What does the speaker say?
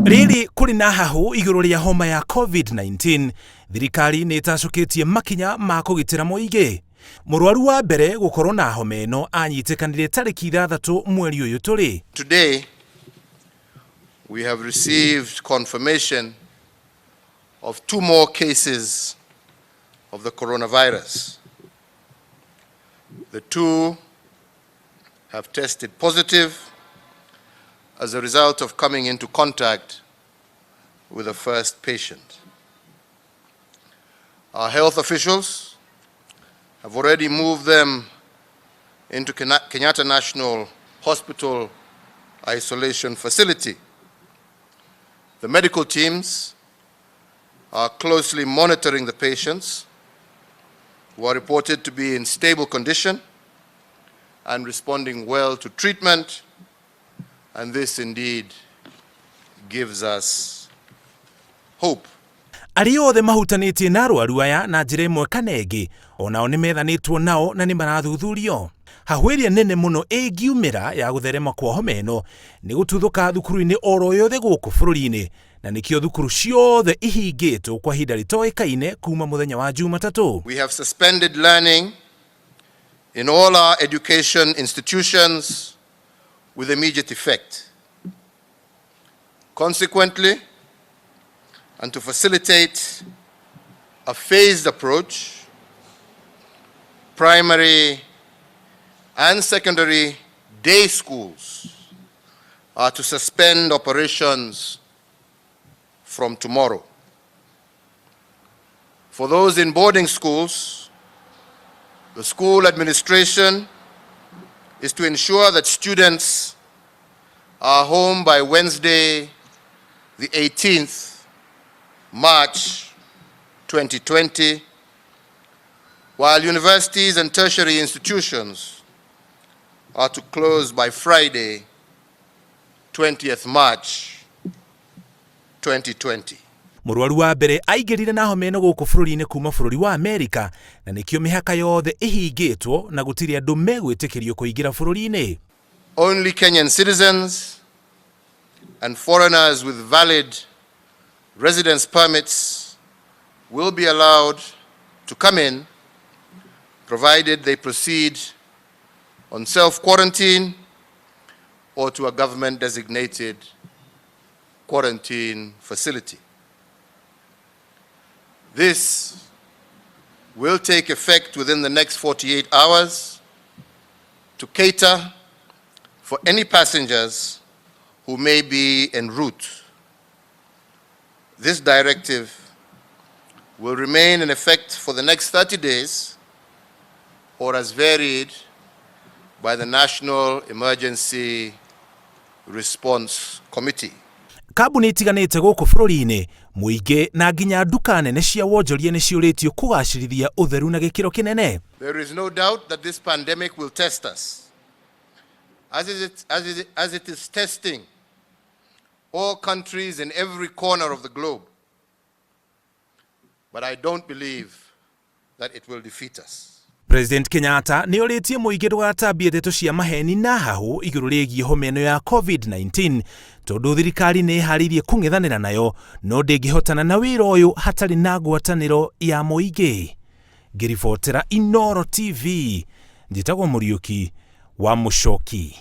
Rĩrĩ kũrĩ na hahũ igũrũ rĩa homa ya COVID-19, thirikari nĩ ĩtacũkĩtie makinya ma kũgitĩra mũingĩ. Mũrwaru wa mbere gũkorwo na homa ĩno anyitĩkanire tarĩki 6 mweri ũyũ tũrĩ. Today, we have received confirmation of two more cases of the coronavirus. The two have tested positive as a result of coming into contact with the first patient. Our health officials have already moved them into Kenyatta National Hospital isolation facility. The medical teams are closely monitoring the patients, who are reported to be in stable condition and responding well to treatment, and this indeed gives us hope. Arĩa othe mahutanĩtie na arwaru aya na njĩra ĩmwe kana ĩngĩ onao nĩ methanĩtwo nao na nĩ marathuthurio. Hahũ ĩrĩa nene mũno ĩngiumĩra ya gũtherema kwa homa ĩno nĩ gũtuthũka thukuru-inĩ oro yothe gũkũ bũrũri-inĩ, na nĩkĩo thukuru ciothe ihingĩtwo kwa ihinda rĩtoĩkaine kuma mũthenya wa Jumatatũ. We have suspended learning in all our education institutions with immediate effect. Consequently, and to facilitate a phased approach, primary and secondary day schools are to suspend operations from tomorrow. For those in boarding schools, the school administration is to ensure that students are home by Wednesday, the 18th March 2020, while universities and tertiary institutions are to close by Friday, 20th March 2020. Mũrwaru wa mbere aingĩrire na homa ĩno gũkũ bũrũri-inĩ kuma bũrũri wa Amerika, na nĩkĩo mĩhaka yothe ĩhingĩtwo na gũtirĩ andũ megwĩtĩkĩrio kũingĩra bũrũri-inĩ. Only Kenyan citizens and foreigners with valid residence permits will be allowed to come in, provided they proceed on self-quarantine or to a government-designated quarantine facility. This will take effect within the next 48 hours to cater for any passengers who may be en route. This directive will remain in effect for the next 30 days or as varied by the National Emergency Response Committee. Kambuni itiganĩte gũkũ bũrũri-inĩ, mũingĩ na nginya nduka nene cia wonjoria nĩ ciũrĩtio kũgacĩrithia ũtheru na gĩkĩro kĩnene. There is no doubt that this pandemic will test us, as it is testing all countries in every corner of the globe. But I don't believe that it will defeat us. President Kenyatta nĩ orĩtie mũingĩ ndũgatambie ndeto cia maheni na hahũ igũrũ rĩgiĩ homa ĩno ya COVID-19, tondũ thirikari nĩ ĩharĩirie kũng'ethanĩra nayo, no ndĩngĩhotana na wĩra ũyũ hatarĩ na ngwatanĩro ya mũingĩ. Ngĩribotera Inooro TV, njĩtagwo Mũriũki wa Mũcoki.